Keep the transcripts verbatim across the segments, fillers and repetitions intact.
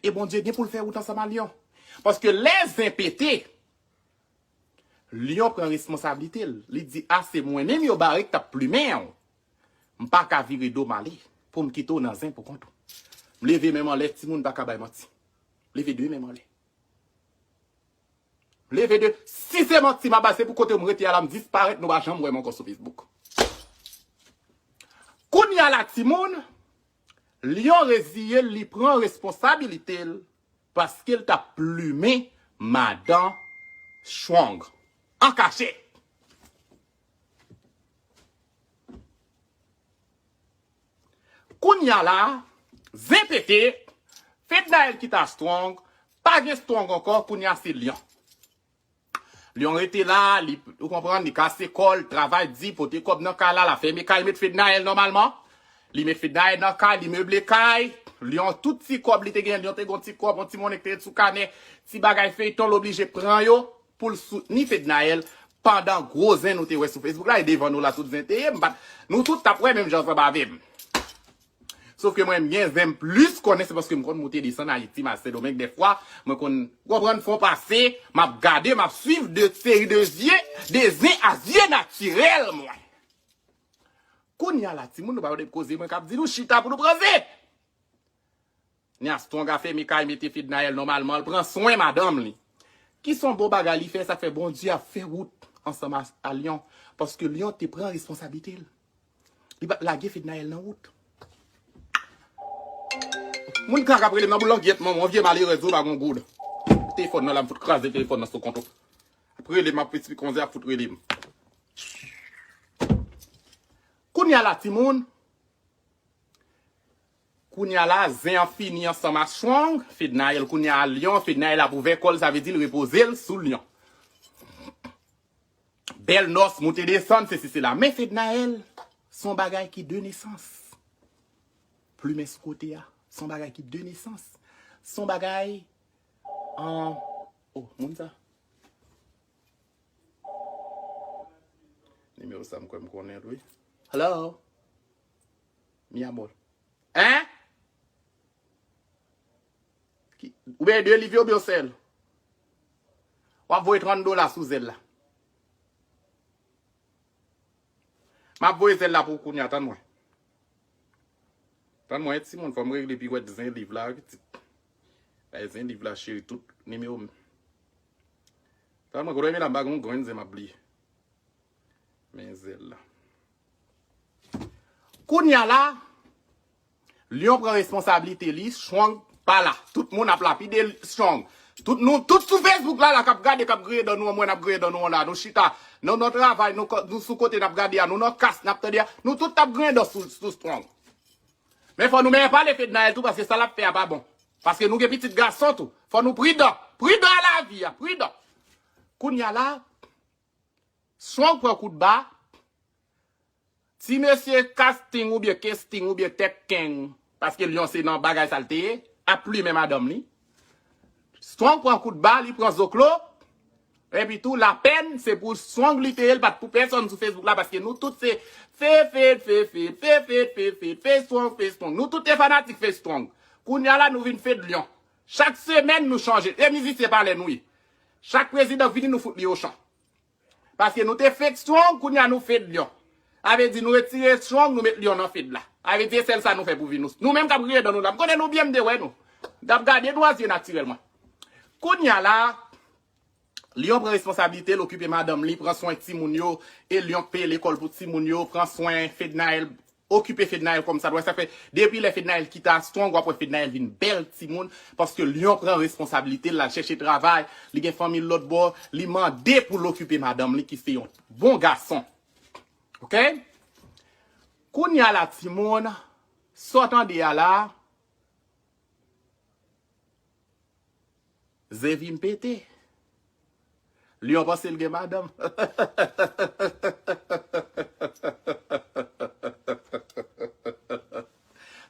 E Bondye gen pou l fè wout ansanm a Lyon. Paske lè zen pete, Lyon pran responsablite l. Li di, a, se mwen menm yo bare k t ap plimen w. M pa ka vire do m ale pou m kite w nan zen pou kont ou. M leve men m anlè, timoun pa ka bay manti. Leve de men m anlè. Leve de, si se manti m ap bay, se pou kote m rete a la, m disparèt, nou pa janm wè m ankò sou Facebook. Kounye a la, timoun, Lyon reziye l, li pran responsabilite l, paske l t ap plimen madan Strong an kachèt. Kounye a la, zen pete, Fednaelle kite Strong, pa gen Strong ankò, kounye a se Lyon. Lyon rete la, li, ou konprann, li kase kò l, travay di, pote kòb nan kay la, l ap fèmen kay, met Fednaelle nòmalman. Li met Fednaelle nan kay, li meble kay. Lyon tout ti kòb li te gen, Lyon te gon ti kòb, yon ti monnen ki te ret sou kanè, ti bagay feyton, l oblije pran yo pou l soutni Fednaelle pandan gwo zen nou te wè sou Facebook la, e devan nou la tout zen te ye, m pa t, nou tout t ap wè menm jan ansanm avè m. Sof ke mwen, m gen zen m plis konnen, se paske m konn moute desann Ayiti, m al Sendomeng dèfwa, mwen konn konprann fon pase, m ap gade, m ap swiv de seri de zye, de zen a zye natirèl mwen. Kounye a la, timoun, nou pa wè de koze mwen k ap di nou chita pou nou pran zen. Ni a Strong a fèmen kay, mete Fednaelle nòmalman, l pran swen madanm li. Ki se yon bon bagay li fè, sa k fè Bondye ap fè wout ansanm a, a Lyon, paske Lyon te pran responsablite l. Li pa t lage Fednaelle nan wout. Moun ka k ap rele m nan boulangyèt manman, vye malerèz ou pa gon goud. Telefòn nan la, m fout kraze telefòn nan sou kont ou. Ap rele m, ap esplike konze ap fout rele m. Kounye a la, timoun, kounye a la, zen an fini ansanm a Strong, Fednaelle kounye a Lyon, Fednaelle ap ouvè kò l, sa vle di l repoze l sou Lyon. Bèl nòs, moute desann, sesi sela. Men Fednaelle, se yon bagay ki de nesans. Plimen sou kote a, se yon bagay ki de nesans. Se yon bagay, an, oh, moun sa. Nimewo sa m kwè m konnen l, wi. Hello? Mi amor. Hein? Ki, ou benyen de liv yo oubyen yon sèl? W ap voye trant dola sou zèl la. M ap voye zèl la pou ou kounye a, tann mwen. Tann mwen, timoun, fò m regle piwèt zen liv la, wi, pitit. Bay zen liv la, cheri, tout nimewo m. Tann mwen, kote w ye la, m pa gen yon grenn zen m ap bliye. Men zèl la. Kounye a la, Lyon pran responsablite li, Strong pa la. Tout moun ap lapide Strong. Tout nou, tout sou Facebook la, la, k ap gade, k ap griyen dan nou an, mwen n ap griyen dan nou an la. Nou chita, nou nan travay, nou, ko- nou sou kote n ap gade a, nou nan kas n ap tande a, nou tout ap griyen dan sou, sou Strong. Men fò nou men pale Fednaelle tou, paske sa l ap fè a pa bon. Paske nou gen pitit gason tou. Fò nou pridan. Pridan a lavi a, pridan. Kounye a la, Strong pran kout ba, ti mesye Casting oubyen Kesting oubyen Tèt Keng, paske Lyon se nan bagay sa l te ye, ap plimen madanm li. Strong pran kout ba, li pran zoklo, epi tou lapèn, se pou Strong li te ye, l pa t pou pèsonn sou Facebook la, paske nou tout se Fed, Fed, Fed, Fed, Fed, Fed, Fed, Fed, Fed Strong, Fed Strong. Nou tout te fanatik Fed Strong. Kounye a la, nou vin Fed Lyon. Chak semèn, nou chanje. E mizisyen palè nou ye. Chak prezidan vini, nou fout li ochan. Paske nou te Fed Strong, kounye a nou Fed Lyon. Sa vle di nou retire Strong, nou met Lyon nan Fed la. Sa vle di e sèl sa nou fè pou vi nou. Nou menm k ap griyen dan nou la. M konnen nou byen, m te wè nou. M t ap gade nou a zye natirèlman. Kounye a la, Lyon pran responsablite l, okipe madanm li, pran swen timoun yo, e Lyon k peye lekòl pou timoun yo, pran swen Fednaelle, okipe Fednaelle kòmsadwè. Sa fè, depi lè Fednaelle kite a Strong, w ap wè Fednaelle vin bèl timoun, paske Lyon pran responsablite l, l al chèche travay, li gen fanmi l lòt bò, li mande pou l okipe madanm li, ki se yon bon gason. Oke? Kounye a la, timoun, sa w tande a la, Zen vin pete. Lyon panse l gen madanm.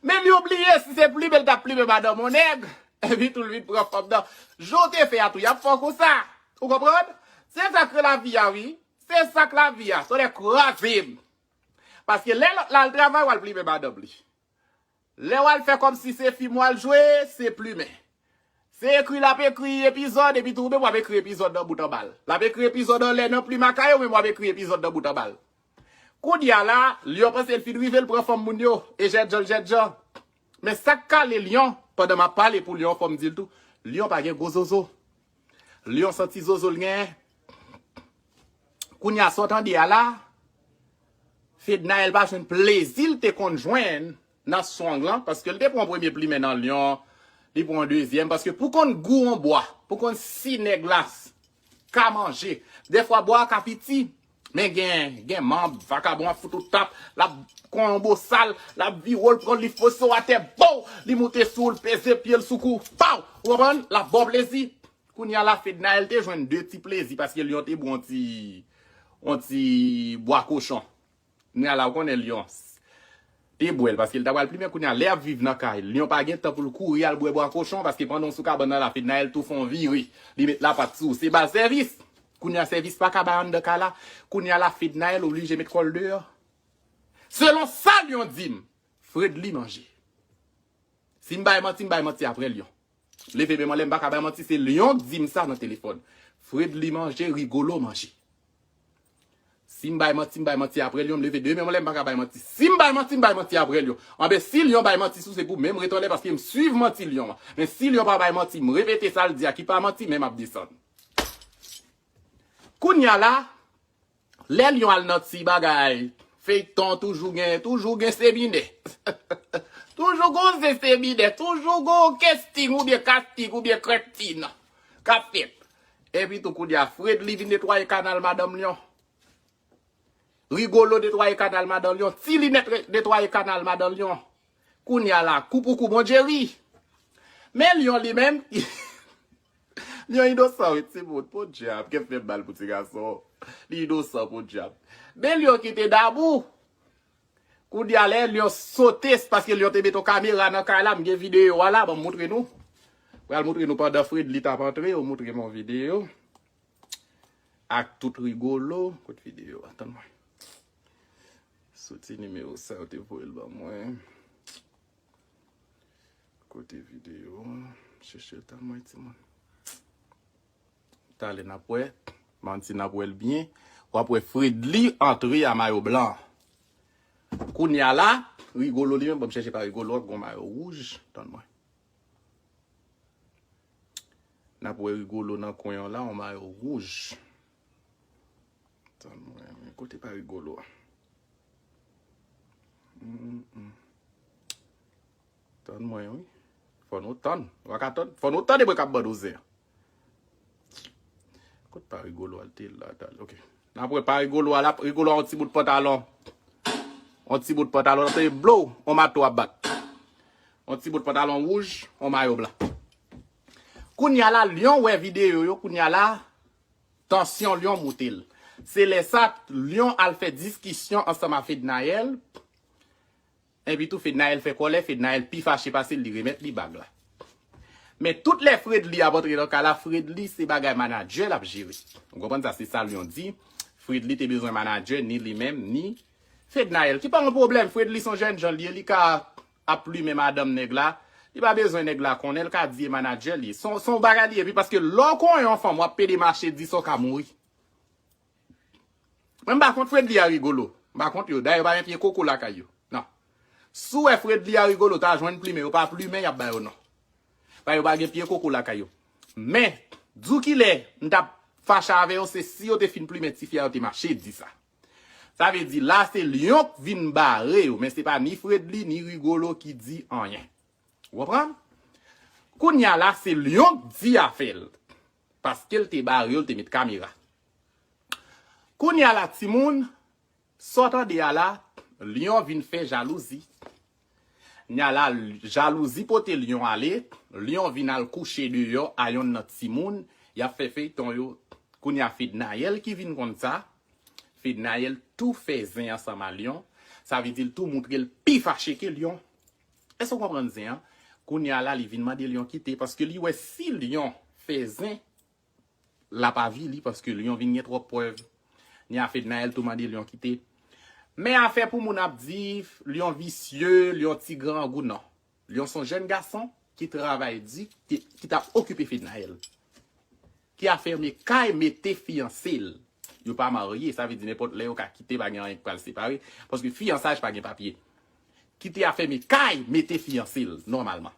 Men Lyon bliye si se plimen l t ap plimen madanm yon nèg, epi tou l vin pran fanm nan. Jan w te fè a tou, y ap fè w konsa. Ou konprann? Se sa k lavi a, wi. Se sa k lavi a. Tonnè kraze m. Paske lè lòt la al travay, w al plimen madanm li. Lè w al fè kòmsi se fim w al jwe, se plimen. Se ekri l ap ekri epizòd, epi tou ou menm w ap ekri epizòd nan bout anba l. L ap ekri epizòd anlè nan plim akay ou, menm w ap ekri epizòd nan bout anba l. Kounye a la, Lyon panse l fin rive, l pran fanm moun yo. E jènjan l jènjan. Men sa k kale Lyon, pandan m ap pale pou Lyon, fò m di l tou, Lyon pa gen gwo zozo. Lyon santi zozo l genyen. Kounye a sa w tande a la, Fednaelle pa jwenn plezi l te konn jwenn nan song lan, paske l te pran premye plimen nan Lyon, li pran dezyèm, paske pou konn gou yon bwa, pou konn si nèg la s- ka manje. Dèfwa bwa a ka piti, men gen, gen manb, vakabon ap fout ou tap, l ap kon yon bosal, l ap vire w, l pran li fose w atè, bow! Li moute sou w, l peze pye l sou kou, paw! Ou konprann? L ap ba w plezi. Kounye a la, Fednaelle te jwenn de ti plezi, paske Lyon te ba w yon ti, yon ti bwa kochon. Kounye a la, ou konnen Lyon te bwè l, paske l ta pral plimen. Kounye a, lè y ap viv nan kay, Lyon pa gen tan pou l kouri al bwè bwa kochon, paske pandan w sou kabann nan la, Fednaelle tou fè yon vire. Li met lapat sou ou. Se ba l sèvis. Kounye a, sèvis pa ka bay anndan kay la. Kounye a la, Fednaelle oblije met kò l deyò. Selon sa Lyon di m, Fredly manje. Si m bay manti, m bay manti apre Lyon. Leve men m anlè, m pa ka bay manti, se Lyon k di m sa nan telefòn. Fredly manje, Rigolo manje. Si m bay manti, m bay manti apre Lyon, m leve de men m anlè, m pa ka bay manti. Si m bay manti, m bay manti apre Lyon. Anben, si Lyon bay manti sou, se pou men m ret anlè, paske m swiv manti Lyon an. Men si Lyon pa bay manti, m repete sa l di a ki pa manti, men m ap desann. Kounye a la, lè Lyon al nan ti bagay, feyton toujou gen, toujou gen seminè. Toujou gon se seminè, toujou gon kesting oubyen kasting oubyen krentin k ap fèt. Epi tou kounye a, Fredly vin netwaye kanal madanm Lyon. Rigolo netwaye kanal madanm Lyon. Ti Linèt re- netwaye kanal madanm Lyon. Kounye a la, kou pou kou, Bondye ri. Men Lyon li menm, Lyon inosan wi, timoun, podyab, kè fè m mal pou ti gason. Li inosan, podyab. Men Lyon kite Dabou. Kounye a lè Lyon sote, paske Lyon te mete yon kamera nan kay la, m gen videyo a la, ban m moutre nou. Pral moutre nou pandan Fredly t ap antre, yo moutre m yon videyo. Ak tout Rigolo, kot videyo a? Tann mwen. Soti nimewo sa yo te voye l ban mwen. Kote videyo a? Chèche l, tann mwen, timoun. Talè n ap wè. Manti n ap wè l byen. W ap wè Fredly antre a mayo blan. Kounye a la, Rigolo li menm, ban m chèche pa Rigolo a, gon mayo wouj. Tann mwen. N ap wè Rigolo nan kwen an la, yon mayo wouj. Tann mwen, men kote pa Rigolo a? Mm, mm. Tann mwen, wi. Fò nou tann. Nou pa ka tann. Fò nou tann, e mwen k ap ban nou zen an. Kot pa Rigolo a, l te la, talè. Ok. N ap wè pa Rigolo a, la, Rigolo a, yon ti bout pantalon. Yon ti bout pantalon, l ap tande blow, yon mato ap bat. Yon ti bout pantalon wouj, yon mayo blan. Kounye a la, Lyon wè videyo yo, kounye a la, tansyon Lyon moute l. Se lè sa, Lyon al fè diskisyon ansanm a Fednaelle. Epi tou, Fednaelle fè kòlè, Fednaelle pi fache pase l, li remèt li bag la. Men tout lè Fredly ap antre nan kay la, Fredly se bagay manadjè l ap jere. Ou konprann sa, se sa Lyon di. Fredly te bezwen manadjè, ni li menm, ni Fednaelle. Ki pa yon pwoblèm, Fredly se yon jènjan l ye, li ka ap plimen madanm nèg la. Li pa bezwen nèg la konnen, l ka di e manadjè l ye. Se yon, se yon bagay li ye, epi paske lè w konyen yon fanm, w ap pede mache di sa w ka mouri. Mwen m pa kont Fredly a Rigolo. M pa kont yo. Dayè yo pa gen pye koko lakay yo. Non. Si w wè Fredly a Rigolo ta jwenn plimen, yo pa plimen, y ap ba yo non. Paske yo pa gen pye koko lakay yo. Men, di w kilè m t ap fache avè yo, se si yo te fin plimen tifi a, yo te mache di sa. Sa vle di la se Lyon k vin bare yo, men se pa ni Fredly ni Rigolo ki di anyen. Ou konprann? Kounye a la se Lyon k di afè l. Paske l te bare yo, l te met kamera. Kounye a la timoun, sa w tande a la, Lyon vin fè jalouzi. Kounye a la, jalouzi pote Lyon ale, Lyon vin al kouche deyò a yonn nan timoun, y ap fè feyton yo. Kounye a Fednaelle ki vin konn sa, Fednaelle tou fè zen ansanm a Lyon, sa vle di l tou moutre l pi fache ke Lyon. Èske w konprann zen an? Kounye a la, li vin mande Lyon kite, paske li wè si Lyon fè zen, l ap avili, paske Lyon vin gen twòp prèv. Kounye a Fednaelle tou mande Lyon kite. Men afè pou moun ap di, Lyon visye, Lyon ti grangou, non. Lyon se yon jèn gason, ki travay di, ki, ki t ap okipe Fednaelle. Ki a fèmen kay, mete fiyanse l. Yo pa marye, sa vle di nenpòt lè yo ka kite, pa gen anyen k pral separe. Paske fiyansaj pa gen papye. Ki te a fèmen kay, mete fiyanse l, nòmalman.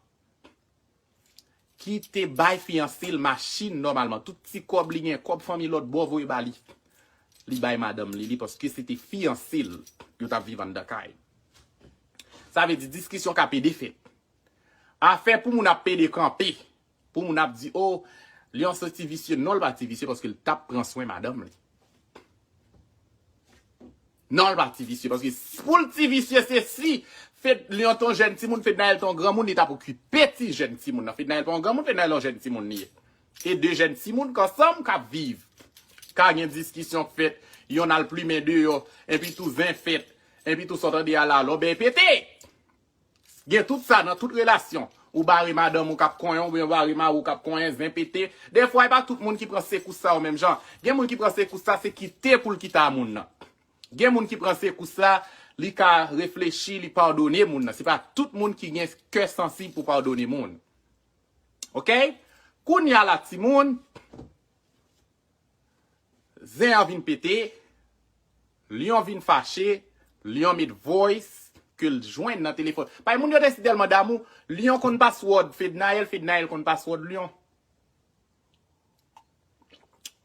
Ki te bay fiyanse l machin nòmalman. Tout ti kòb li gen, kòb fanmi lòt bò voye ba li. Li bay madanm li, li paske se te fiyanse l yo t ap viv anndan kay. Sa vle di diskisyon ka pede fèt. Afè pou moun ap pede kanpe. Pou moun ap di, o, Lyon se ti visye. Non, l pa ti visye paske l t ap pran swen madanm li. Non, l pa ti visye. Paske pou l ti visye, se si Fed, Lyon te yon jèn timoun, Fednaelle te yon granmoun, li t ap okipe ti jèn timoun nan. Fednaelle pa yon granmoun, Fednaelle yon jèn timoun li ye. E de jèn timoun k ansanm k ap viv. Ka gen diskisyon k fèt, yonn al plimen deyò, enpi tou zen fèt, enpi tou sa w tande a la, lòbèy pete. Gen tout sa nan tout relasyon. Ou bare madanm ou k ap konyen, oubyen ou bare mari w k ap konyen, zen pete. Defwa, e pa tout moun ki pran sekous sa yo menm jan. Gen moun ki pran sekous sa, se kite pou l kite a moun nan. Gen moun ki pran sekous sa, li ka reflechi, li padone moun nan. Se pa tout moun ki gen kè sansib pou padone moun. Oke? Kounye a la, timoun, zen an vin pete, Lyon vin fache, Lyon met voice ke l jwenn nan telefòn. Paske moun yo te si tèlman damou, Lyon konn password Fednaelle, Fednaelle konn password Lyon.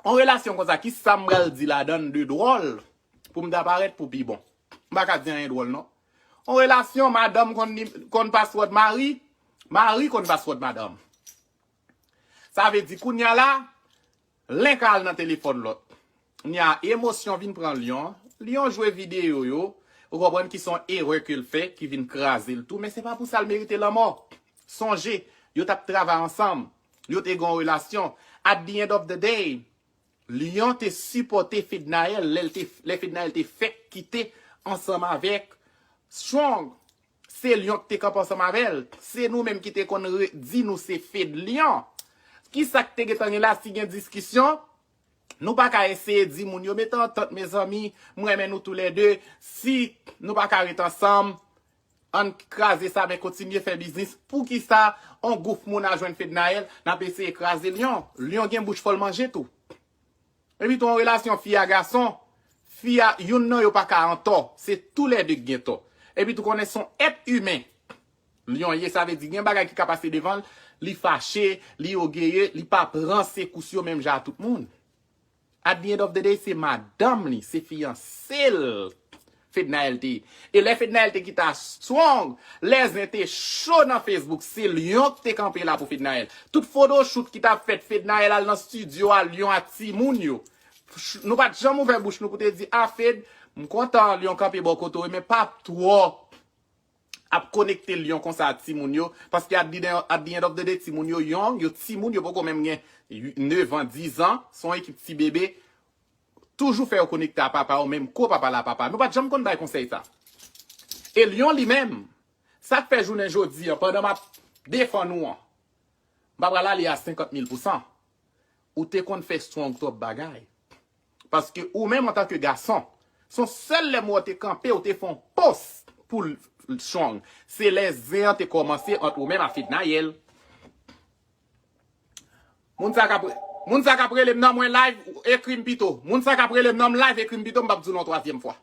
On relasyon konsa, ki sa m pral di ladan l de dwòl pou m ta parèt pou pi bon? M pa ka di anyen dwòl, non. On relasyon, madanm konn, konn password mari, mari konn password madanm. Sa vle di, kounye a la, len ka al nan telefòn lòt. Kounye a, emosyon vin pran Lyon. Lyon jwe videyo yo. Ou konprann ki se yon erè ke l fè, ki vin kraze l tou. Men se pa pou sa l merite lanmò. Sonje, yo t ap travay ansanm. Yo te gen yon relasyon. At the end of the day, Lyon te sipòte Fednaelle lè l te, lè Fednaelle te fèk kite ansanm avèk Strong. Se Lyon ki te kanpe ansanm avè l. Se nou menm ki te konn re- di nou se Fed Lyon. Kisa k te gentan gen la si gen diskisyon? Nou pa ka eseye di moun yo mete antant, mezanmi, m renmen nou toulède. Si nou pa ka ret ansanm, ann kraze sa, men kontinye fè biznis. Poukisa on gwoup moun a jwenn Fednaelle, n ap eseye kraze Lyon? Lyon gen bouch fò l manje tou. Epi tou, yon relasyon fi a gason, fi a, youn nan yo pa ka antò. Se toulède ki gen tò. Epi tou, konnen se yon èt imen Lyon ye, sa vle di gen bagay ki ka pase devan l, li fache, li ogeye, li pa pran sekous yo menm jan a tout moun. At the end of the day, se madanm li, se fiyanse l Fednaelle te ye. E lè Fednaelle te kite a Strong, lè zen te cho nan Facebook, se Lyon ki te kanpe la pou Fednaelle. Tout photoshoot ki t ap fèt, Fednaelle al nan studio a Lyon ak timoun yo. Ch- Nou pa t janm ouvè bouch nou pou te di, a Fed, m kontan Lyon kanpe bò kote w, men pa twò ap konekte Lyon konsa ak timoun yo, paske at the, at the end of the day, timoun yo young, yo timoun, yo poko menm gen ui- nèf an, diz an, se yon ekip ti bebe, toujou fè yo konekte a papa yo, menm ko papa la papa. Nou pa t janm konn bay konsèy sa. E Lyon li menm, sa k fè jounen jodi an, pandan m ap defann ou an, m pa pral ale a senkant mil pousan. Ou te konn fè Strong twòp bagay. Paske ou menm antanke gason, se yon sèl lè m wè w te kanpe, ou te fè yon pòs pou l- Strong. Se lè zen an te kòmanse ant ou menm a Fednaelle. Moun sa k ap, moun sa k ap rele m nan mwen live, ekri m pito. Moun sa k ap rele m nan m live, ekri m pito, m p ap di w non twazyèm fwa.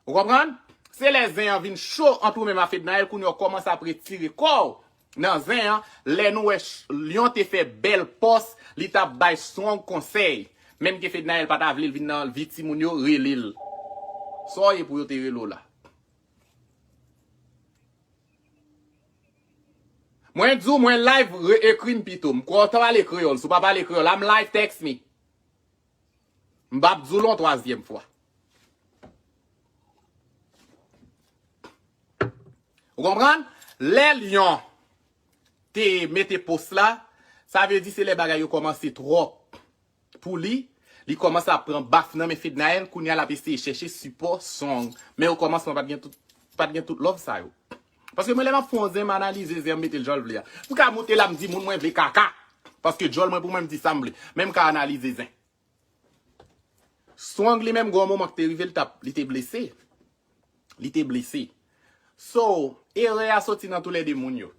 Ou konprann? Se lè zen an vin cho ant ou menm a Fednaelle, kounye a w kòmanse ap retire kò w nan zen an, lè nou wè ch- Lyon te fè bèl pòs, li t ap bay Strong konsèy. Menm ke Fednaelle pa ta vle l vin nan vi timoun yo, rele l. Sa w ye pou yo te rele w la? Mwen di w, mwen live, re- ekri m pito. M kwè w ta pale kreyòl. Si w pa pale kreyòl, I'm live, text me. M p ap di w l yon twazyèm fwa. Ou konprann? Lè Lyon te mete pòs la, sa vle di se lè bagay yo kòmanse twòp pou li, li kòmanse ap pran baf nan men Fednaelle, kounye a l ap eseye chèche sipò Strong. Men okòmansman pa t gen tout, pa t gen tout love sa yo. Paske mwen lè m ap fè yon zen, m analize zen, m mete l jan l vle a. M ka moute la, m di moun mwen vle kaka. Paske djòl mwen pou mwen, m di sa m vle. Men m ka analize zen. Strong li menm, gen yon moman ki te rive, li t ap, li te blese. Li te blese. So, erè a soti nan toulède moun yo.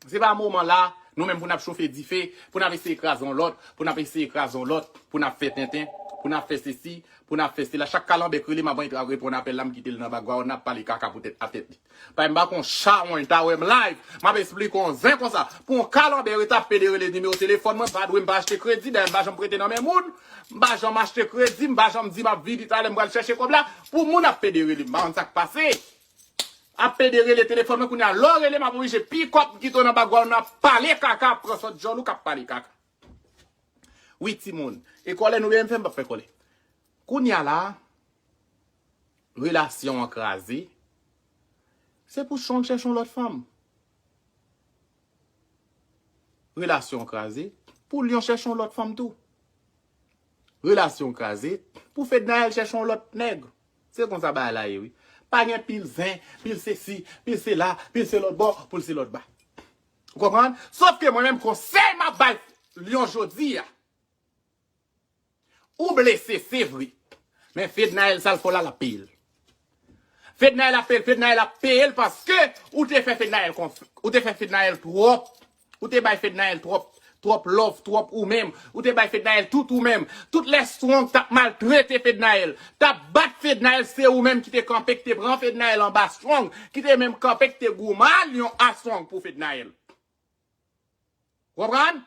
Se pa moman la, nou menm pou n ap chofe dife, pou n ap eseye kraze yon lòt, pou n ap eseye kraze yon lòt, pou n ap fè tenten, pou n ap fè sesi, pou n ap fè sela. Chak kalanbè k rele m, ap antre ap reponn apèl la, m kite l nan background, n ap pale kaka pou tèt a tèt li. Paske m pa konn chat, mwen ta wè m live, m ap esplike yon zen konsa. Pou yon kalanbè rete ap pede rele nimewo telefòn mwen, m pa dwe, m pa achte kredi, dayè m pa janm prete nan men moun, m pa janm achte kredi, m pa janm di m ap vini talè, m pral chèche kòb la, pou moun ap pede rele m, m pa konn sa k pase. Ap pede rele telefòn mwen kounye a. Lè w rele m, ap oblije pick up, m kite w nan background, ap pale kaka, ap pran sòt djòl ou k ap pale kaka. Wi, timoun. E kòlè nou byen fè, m p ap fè kòlè. Kounye a la, relasyon an kraze. Se pou Strong chèche yon lòt fanm. Relasyon an kraze. Pou Lyon chèche yon lòt fanm tou. Relasyon an kraze. Pou Fednaelle chèche yon lòt nèg. Se konsa bagay la ye, wi. Pa gen pil zen, pil sesi, pil sela, pil se lòt bò, pil se lòt ba. Ou konprann? Sof ke mwen menm, konsèy m ap bay Lyon jodi a. Ou blese, se vre. Men Fednaelle, sa l fè w la, l ap peye l. Fednaelle ap peye l, Fednaelle ap peye l paske ou te fè Fednaelle konf-, ou te fè Fednaelle twòp. Ou te bay Fednaelle twòp, twòp love, twòp ou menm. Ou te bay Fednaelle tout ou menm. Tout lè Strong t ap maltrete Fednaelle, t ap bat Fednaelle, se ou menm ki te kanpe, ki te pran Fednaelle anba Strong, ki te menm kanpe, ki te goumen Lyon a Strong pou Fednaelle. Konprann?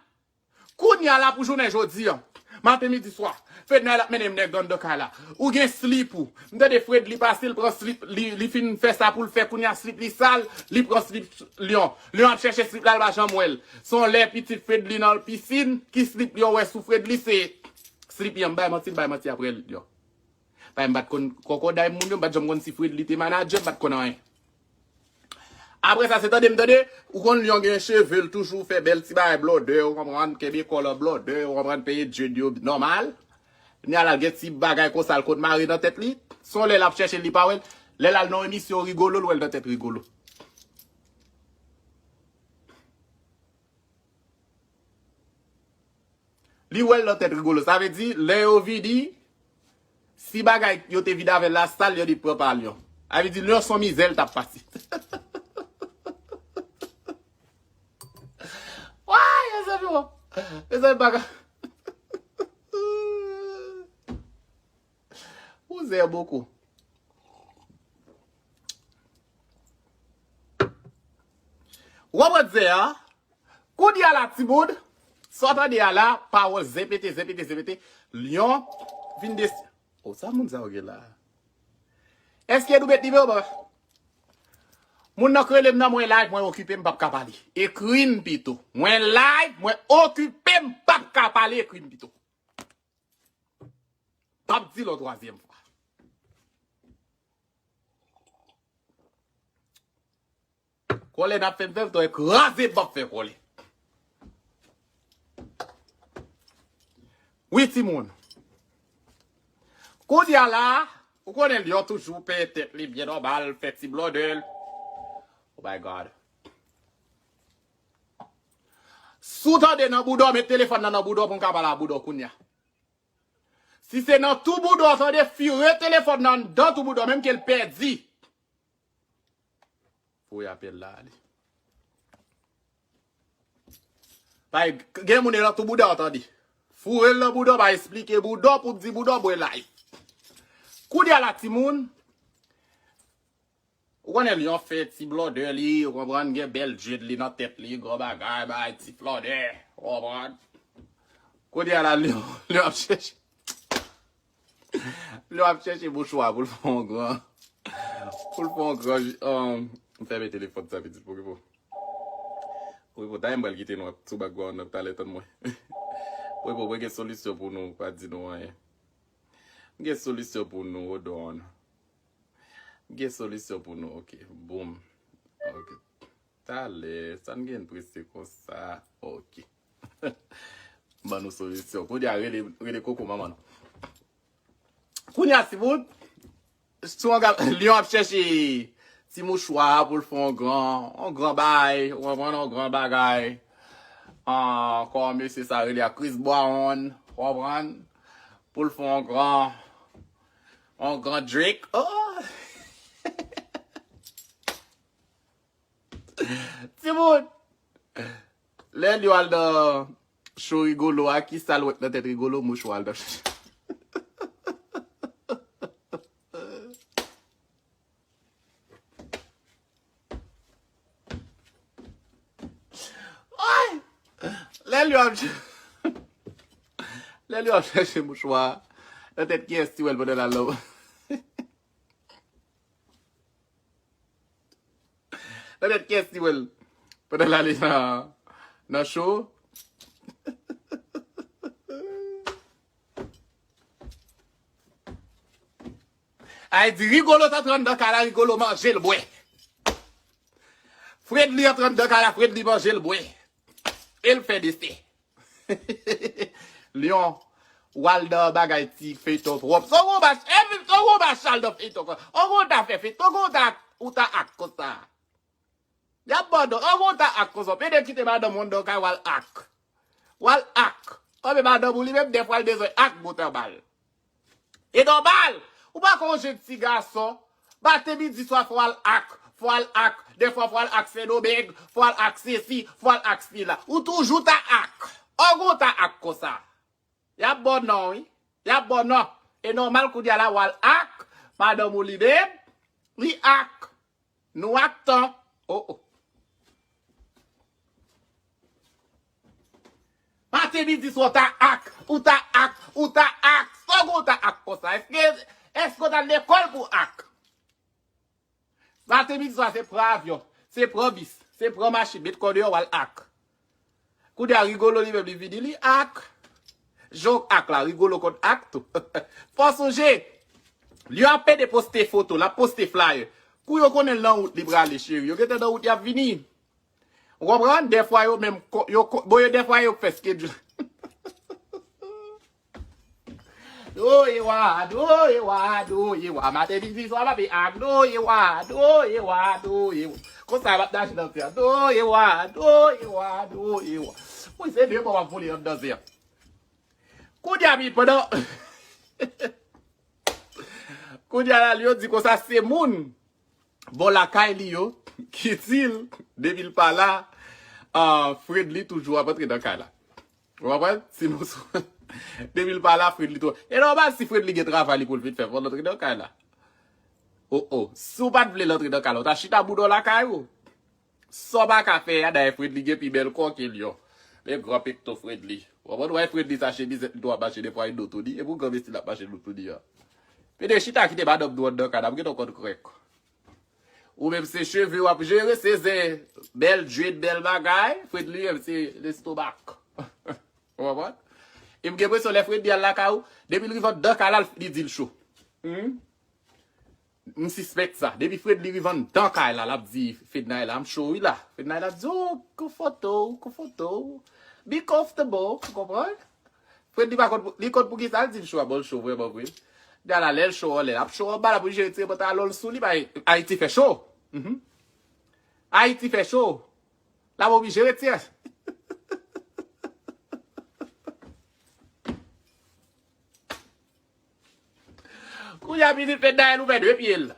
Kounye a la pou jounen jodi a, maten, midi, swa, Fednaelle ap mennen m nèg anndan kay la. Ou gen slip ou. M tande Fredly pase, l pran slip, li, li fin fè sa pou l fè, kounye a slip li sal, li pran slip Lyon. Lyon ap chèche slip la, l pa janm wè l. Se yon lè pitit Fredly nan pisin, ki slip Lyon wè sou Fredly, se slip Lyon. M bay manti, l bay manti apre Lyon. Paske m pa t konn kòkòday moun yo, m pa t janm konn si Fredly te manadjè, m pa t konn anyen. Apre sa, se tande m tande, ou konn Lyon gen cheve, l toujou fè bèl ti bagay blòdè, ou konprann, kenbe kò l an blòdè, ou konprann, peye djed yo nòmal. Kounye a la, l gen ti bagay konsa l konn mare nan tèt li. Se yon lè l ap chèche l, li pa wè l. Lè l al nan yon emisyon Rigolo, l wè l nan tèt Rigolo. Li wè l nan tèt Rigolo. Sa vle di, lè yo vini, si bagay yo te vin avè l la sal, yo di pran pa Lyon. Sa vle di, Lyon se yon mizè l t ap pase. Way, mezanmi, mezanmi, bagay. Ou zè bokou. Ou konprann zè a? Kounye a la, timoun, sa w tande a la, pawòl zen pete, zen pete, zen pete. Lyon vin desi-, o, sa moun sa yo gen la? Èske nou met nimewo, papa? Moun nan k rele m nan, mwen live, mwen okipe, m p ap ka pale. Ekri m pito. Mwen live, mwen okipe, m p ap ka pale, ekri m pito. M p ap di l yon twazyèm fwa. Kòlè n ap fè m fè, m t kraze, m p ap fè kòlè. Wi, timoun. Kounye a la, ou konnen Lyon toujou peye tèt li byen nòmal, fè ti blòdè l. Oh my God. Si w tande nan bouda w, met telefòn nan nan bouda w pou m ka pale a bouda w kounye a. Si se nan tou bouda w, tande, fire telefòn nan nan tou bouda w, menm ke l pèdi. Voye apèl la ale. Pa gen moun nan tou bouda w, tande. Foure l nan bouda w, pa esplike bouda w pou di bouda w bwè live. Kounye a la, timoun, ou konnen Lyon fè ti blòdè li, ou konprann, gen bèl djed li nan tèt li, gwo bagay, bay ti flòdè, ou konprann. Kounye a la, Lyon, Lyon ap chèche. Lyon ap chèche mouchwa pou l fè yon gran, pou l fè yon gran, um, m fèmen telefòn sa pitit pou repo. Pou repo, dayè m pral kite nou sou background nan talè, tann mwen. Pou repo, mwen gen solisyon pou nou, pa di nou anyen. M gen solisyon pou nou, hold on. M gen solisyon pou nou, ok. Boom. Ok. Talè, sa n gen prese konsa. Ok. Ban nou solisyon. Kounye a, rele, rele koko manman nou. Kounye a, timoun, si w ap, Lyon ap chèche ti mouchwa pou l fè yon gran, yon gran bagay, ou konprann, yon gran bagay. Ah, kòman mesye sa rele a, Chris Brown, ou konprann, pou l fè yon gran, yon gran drink. Oh! Timoun, Lè Lyon al nan cho Rigolo a, ki sa l wè k nan tèt Rigolo? Mouchwa al nan. Ay! Lè Lyon ap ch-, lè Lyon ap chèche mouchwa, nan tèt kiyès ti wè l pandan l al nan Nan tèt kiyès li wè l pandan l ale nan, nan cho? Ay di Rigolo t antre anndan kay la, Rigolo manje l bwè. Fredly antre anndan kay la, Fredly manje l bwè. E l fè desè. Lyon, w al nan bagay ti feyton twòp. Son gwo mach, e, son gwo mach al nan feyton konsa. Son gwo ta fè feyton, son gwo ta, ou ta ak konsa. Y ap ba w non, son gwo ta ak konsa. Pede kite madanm ou anndan kay w al ak. W al ak. Anben madanm ou li menm dèfwa l bezwen ak bout anba l. E nòmal, ou pa konn yon jèn ti gason, maten midi swa fò w al ak, fò w al ak, dèfwa fò w al ak Sendomeng, fò w al ak sesi, fò w al ak sila. Ou toujou ta ak. Òg ou ta ak konsa. Y ap ba w non wi. Y ap ba w non. E nòmal kounye a la w al ak, madanm ou li menm, li ak. Nou ak tan. Oh, oh. Maten midi swa w ta ak, ou ta ak, ou ta ak. Sa w gen w ta ak konsa? Èske, èske w t al lekòl pou ak? Maten midi swa se pran avyon, se pran bis, se pran machin, met kò deyò w al ak. Kounye a Rigolo li menm li vini li ak. Jan w ak la, Rigolo konn ak tou. Fò w sonje, Lyon ap pede poste foto, l ap poste flyer. Kou yo konnen l nan wout li prale, cheri. Yo gentan nan wout y ap vini. Ou konprann? Dèfwa yo menm, ko-, yo, ko-, bon, yo dèfwa yo fè schedule. Do ye wa, do ye wa, do ye wa. Maten midi swa m ape ak do ye wa, do ye wa, do ye wa. Konsa m ap naje nan tè a. Do ye wa, do ye wa, do ye wa. Wi, se de bò w ap vole anndan tè a. Kounye a, mi pandan Kounye a la, Lyon di konsa se moun bò lakay li yo ki di l, depi l pa la, ah, Fredly toujou ap antre nan kay la. Ou konprann? Sinon, depi l pa la, Fredly tou. E nòmal si Fredly gen travay li pou l vin fè, fò l antre nan kay la. Oh, oh. Si w pa t vle l antre nan kay la, w ta chita bouda w lakay ou. Sa w pa ka fè a, dayè Fredly gen pi bèl kò ke Lyon. Men gran pekto Fredly. Ou konprann? Ou wè Fredly sa chemizèt li tou ap mache defwa e do tou li. E pou gran mesi l ap mache do tou li a. Pede chita kite madanm nou anndan kay la, m gentan konn krèk. Ou menm se cheve w ap jere, se zen, bèl dread, bèl bagay. Fredly menm se lestomak. Ou konprann? E m gen enpresyon lè Fredly al lakay ou, depi l rive anndan kay la, li di l cho. Hmm? M sispèk sa. Depi Fredly rive anndan kay la, l ap di Fednaelle, "I'm sure wi la." Fednaelle ap di, "Oh, kou foto, kou foto. Be comfortable," ou konprann? Fredly pa konn pou, li konn poukisa l di l cho a, bon, l cho vrèman vre. Gade la, lè l cho anlè, l ap cho anba la pou l jere tire pantalon l sou li, bay Ayiti fè cho. Mhm. Ayiti fè cho. L ap oblije retire. Kounye a pitit Fednaelle ouvè de pye l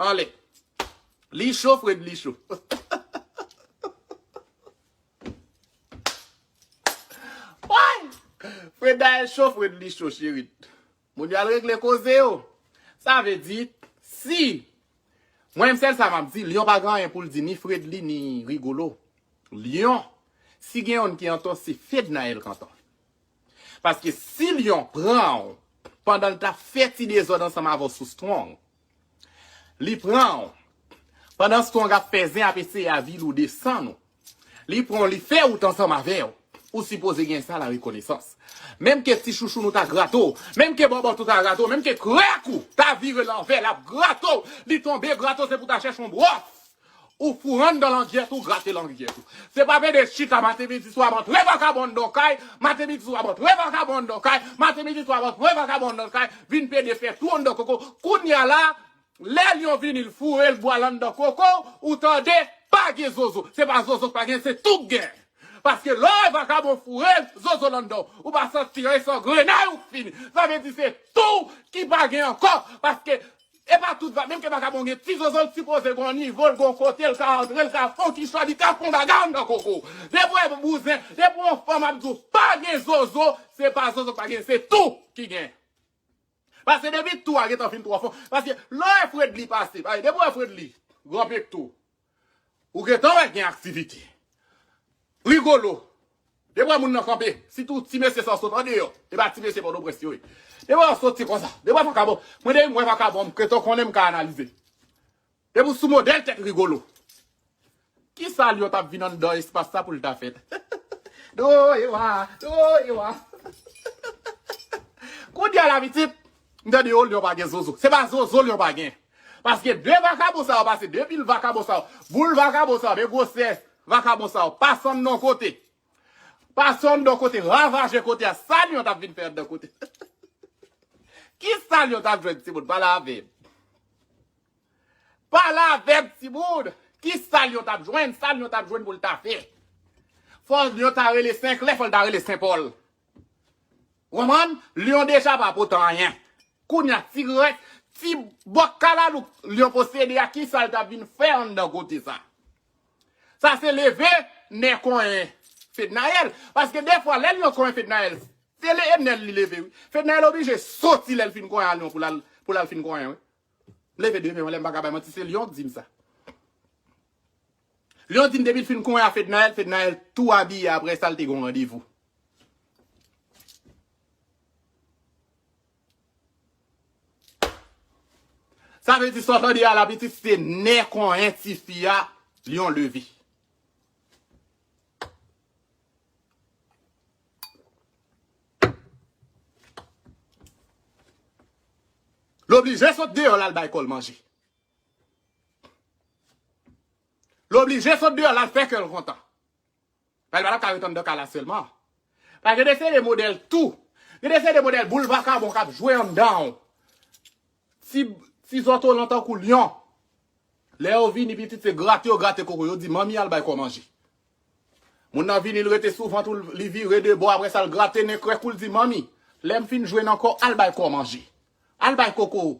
anlè. Li cho, Fredly cho. Woy! Fednaelle cho, Fredly cho, cheri. Moun yo al regle koze yo. Sa vle di, si, mwen menm sèl sa m ap di, Lyon pa gen anyen pou l di ni Fredly ni Rigolo. Lyon, si gen yonn ki antò, se Fednaelle k antò. Paske si Lyon pran w pandan l t ap fè ti dezòd ansanm avè w sou Strong, li pran w pandan Strong ap fè zen, ap eseye avili w, desann ou, li pran w, li fè wout ansanm avè w, ou sipoze gen sa la rekonesans. Menm ke ti chouchou nou ta grate w, menm ke bòbòt ou ta grate w, menm ke krèk ou ta vire lanvè, l ap grate w, li tonbe grate w, se pou w ta chèche yon bwòs. Ou foure anndan langyèt ou, grate langyèt ou. Se pa pede chita maten midi swa ap antre vakabon anndan kay, maten midi swa ap antre vakabon anndan kay, maten midi swa ap antre vakabon anndan kay, vin pede fè tou anndan koko. Kounye a la, lè Lyon vini, l foure l bwa l anndan koko, ou tande, pa gen zozo. Se pa zozo k pa gen, se tou k gen. Paske lè w wè vakabon foure zozo l anndan w, ou pa santi anyen, se an grenay ou k fini. Sa vle di se tou ki pa gen ankò. Paske E pa tout va, menm ke vakabon gen ti zozo, l sipoze gen yon nivo, l gen yon kote, l ka antre, l ka fè yon ti chwa, li ka fè yon bagay anndan koko. Depi w wè bouzen, depi yon fanm ap di w pa gen zozo, se pa zozo k pa gen, se tou ki gen. Paske depi tou a gentan fin twò fon. Paske lè w wè Fredly pase, paske depi w wè Fredly, gran pik tou, ou gentan wè gen aktivite. Rigolo. Depi w wè moun nan kanpe, sitou ti mesye sa yo sot andeyò, e pa ti mesye Pòtoprens yo ye. Depi w wè yo soti konsa, depi w wè vakabon, mwen depi m wè vakabon, m gentan konnen m ka analize. Depi w sou modèl tèt Rigolo. Kisa Lyon t ap vin anndan espas sa pou l ta fèt? Do e wa, do e wa. Kounye a la pitit, m tande yo Lyon pa gen zozo. Se pa zozo Lyon pa gen. Paske de vakabon sa yo pase, de pil vakabon sa yo, boul vakabon sa yo, de gwosè vakabon sa yo, pase anndan kote. Pase anndan kote, ravaje kote a, sa Lyon t ap vin fè anndan kote. Kisa Lyon t ap jwenn, timoun? Pale avè m. Pale avè m, timoun. Kisa Lyon t ap jwenn? Sa Lyon t ap jwenn pou l ta fè? Fò Lyon ta rele Senklè, fò l ta rele Senpòl. Ou konprann? Lyon deja pa pote anyen. Kounye a, ti rès, ti bòk kalalou Lyon posede a, kisa l t ap vin fè anndan kote sa? Sa se leve nè konyen Fednaelle. Paske defwa, lè Lyon konyen Fednaelle, se le nè l li leve, wi. Fednaelle oblije soti lè l fin konyen a Lyon pou l al, pou l al fin konyen, wi. Leve de men, lè m pa ka bay manti, se Lyon k di m sa. Lyon di m depi l fin konyen a Fednaelle, Fednaelle tou abiye, apre sa l te gen yon randevou. Sa vle di sa w tande a la pitit, se nè konyen tifi a Lyon leve. L oblije sot deyò l al bay kò l manje. L oblije sot deyò l al fè kè l kontan. Paske l pa t ap ka ret anndan kay la sèlman. Paske gen de seri de modèl tou. Gen de seri de modèl boul vakabon k ap jwe anndan w. Ti, ti zòtolan tankou Lyon. Lè yo vini pitit se grate yo grate koko, yo di manmi al bay kò manje. Moun nan vini, l rete sou vant ou, li vire de bò, apre sa l grate nen krèk ou, l di manmi, lè m fin jwe nan kò, al bay kò manje. Al bay koko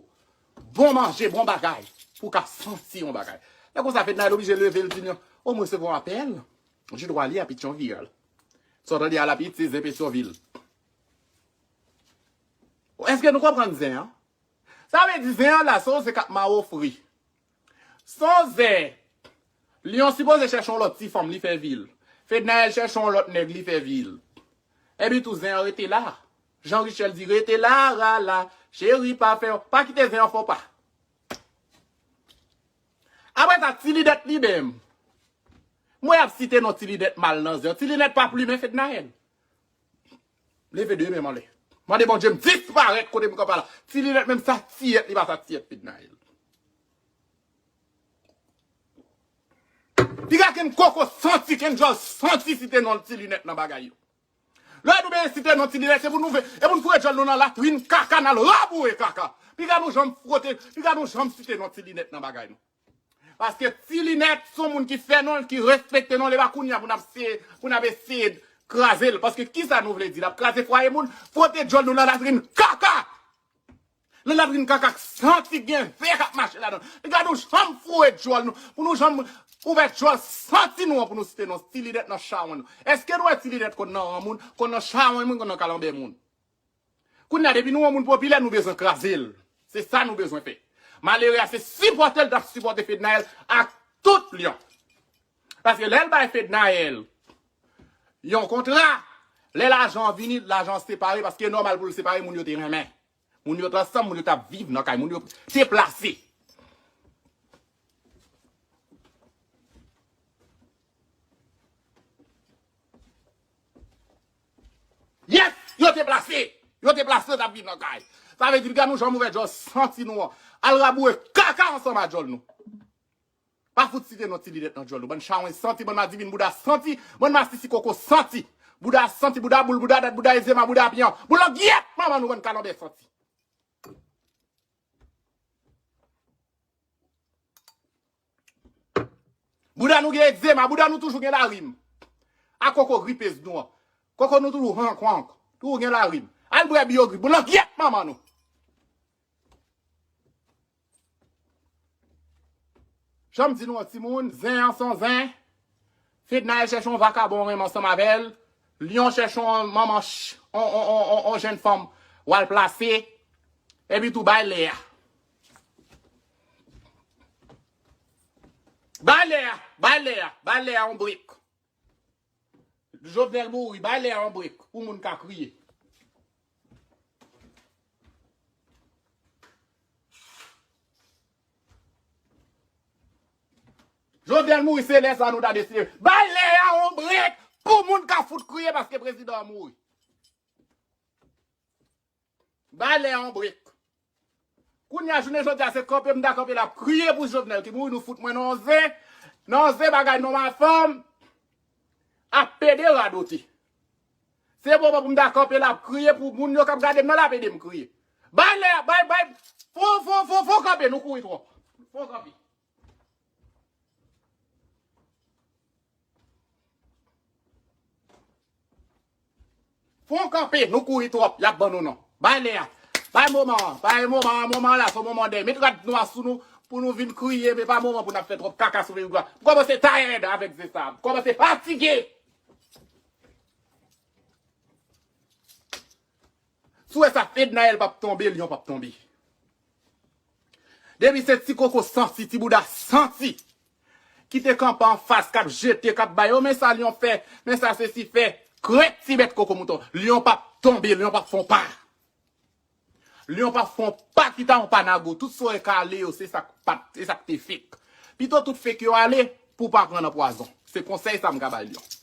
bon manje, bon bagay, pou w ka santi yon bagay. Lè konsa Fednaelle oblije leve, l di Lyon, o mwen resevwa yon apèl. Je dois aller à Pétion-Ville. Sa w tande a la pitit, se zen Petyonvil. Èske nou konprann zen an? Sa vle di zen an la, se yon zen k ap mawofri. Sonje, Lyon sipoze chèche yon lòt ti fanm, li fè vi l. Fednaelle chèche yon lòt nèg, li fè vi l. Epi tou zen an rete la. Jean Richel di rete la, rala, cheri pa fè, pa kite zen an fè w pa. Apre sa, Ti Linèt li menm. Mwen ap site non Ti Linèt mal nan zen an. Ti Linèt pa plimen Fednaelle. Leve de men m anlè. Mande Bondye m disparèt kote m kanpe la. Ti Linèt menm sa tiyèt li pa sa tiyèt Fednaelle. Piga kenn koko santi, kenn djòl santi site non Ti Linèt nan bagay yo. Lè nou bezwen site non Ti Linèt, se pou nou ve, e pou nou foure djòl nou nan latrin kaka, n al raboure kaka. Piga nou janm fwote, piga nou janm site non Ti Linèt nan bagay nou. Paske Ti Linèt se yon moun ki fè non l, ki respekte non l, e pa kounye a pou n ap seye, pou n ap eseye kraze l. Paske kisa nou vle di? L ap kraze fwaye moun, fwote djòl nou nan latrin kaka! Nan latrin kaka k santi gen vè k ap mache ladan l. Piga nou janm foure djòl nou, pou nou janm ouvè djòl santi nou an pou nou site non Ti Linèt nan chawony nou. Èske nou wè Ti Linèt konn nan ran moun, konn nan chawony moun, konn nan kalanbè moun? Kounye a, depi nou wè yon moun popilè, nou bezwen kraze l. Se sa nou bezwen fè. Malere a, se sipòte l t ap sipòte Fednaelle ak tout Lyon. Paske lè l bay Fednaelle yon kontra, lè lajan an vini, lajan an separe, paske e nòmal pou l separe, moun yo te renmen. Moun yo t ansanm, moun yo t ap viv nan kay, moun yo te plase. Yes! Yo te plase! Yo te plase, yo t ap viv nan kay. Sa vle di, piga nou janm ouvè djòl santi nou an. Al raboure kaka ansanm a djòl nou. Pa fout site non Ti Linèt nan djòl nou. Bann chawony santi, bann madivin bouda santi, bann masisi koko santi. Bouda santi, bouda boul, bouda dat, bouda egzema, bouda pyan. Boul langyèt manman nou, bann kalanbè santi. Bouda nou gen egzema, bouda nou toujou gen larim. A koko gripez nou an. Koko nou toujou hank hank, toujou gen larim. Al bwè biyogri, boul langyèt manman nou. Jan m di nou an timoun, zen an se yon zen. Fednaelle chèche yon vakabon renmen ansanm avè l. Lyon chèche yon manman, ch- yon, yon, yon, yon, yon jèn fanm w al plase. Epi tou bay lè a. Bay lè a, bay lè a, bay lè a yon brek. Jovenel mouri, bay lè a yon brek pou moun ka kriye. Jovenel mouri, se lè sa nou ta deside. Bay lè a yon brek pou moun ka fout kriye paske prezidan an mouri. Bay lè a yon brek. Kounye a, jounen jodi a, se kanpe m ta kanpe la ap kriye pou Jovenel ki mouri, nou fout mwen nan yon zen, nan yon zen bagay non mafanm ap pede radote. Se moman pou m ta kanpe la ap kriye pou moun yo k ap gade m nan la ap ede m kriye. Bay lè a, bay, bay, fò, fò, fò, fò kanpe, nou kouri twòp. Fò kanpe. Fò kanpe, nou kouri twòp, y ap ban nou non. Bay lè a. Bay moman an, bay moman an, moman an la, se moman dèy. Met rad nwa sou nou, pou nou vin kriye, men pa moman pou n ap fè twòp kaka sou Facebook la. M kòmanse tayèd avèk zen sa. M kòmanse fatige. Si w wè sa, Fednaelle p ap tonbe, Lyon p ap tonbe. Depi se ti koko santi, ti bouda santi, ki te kanpe anfas, k ap jete, k ap bay, o, men sa Lyon fè, men sa sesi fè, krèk ti bèt koko mouton. Lyon p ap tonbe, Lyon p ap fè yon pa. Lyon p ap fè yon pa ki ta yon pa nago. Tout sa w wè k ale yo, se sa k pa t, se sa k te fake. Pito tout fake yo ale, pou w pa pran nan pwazon. Se konsèy sa m ka bay Lyon.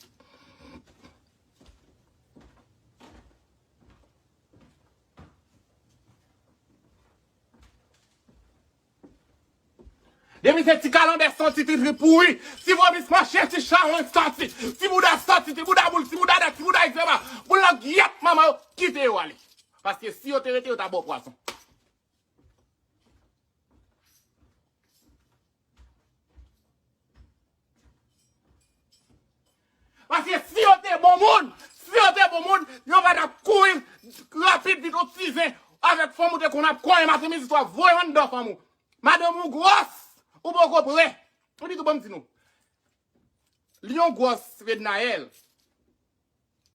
Depi se ti kalanbè santi, ti trip pouri, ti vòmis mache, ti chawony santi, ti bouda santi, ti bouda boul, ti bouda dat, ti bouda egzema, boul nan gyèt manman yo, kite yo ale. Paske si yo te rete, yo ta ba w pwazon. Paske si yo te bon moun, si yo te bon moun, yo pa t ap kouri rapid vit yon ti zen avèk fanm ou te konn ap konyen maten midi swa voye anndan fanm ou. Madanm ou gwòs, ou poko prè. Epi tou ban m di nou. Lyon gwòs, Fednaelle,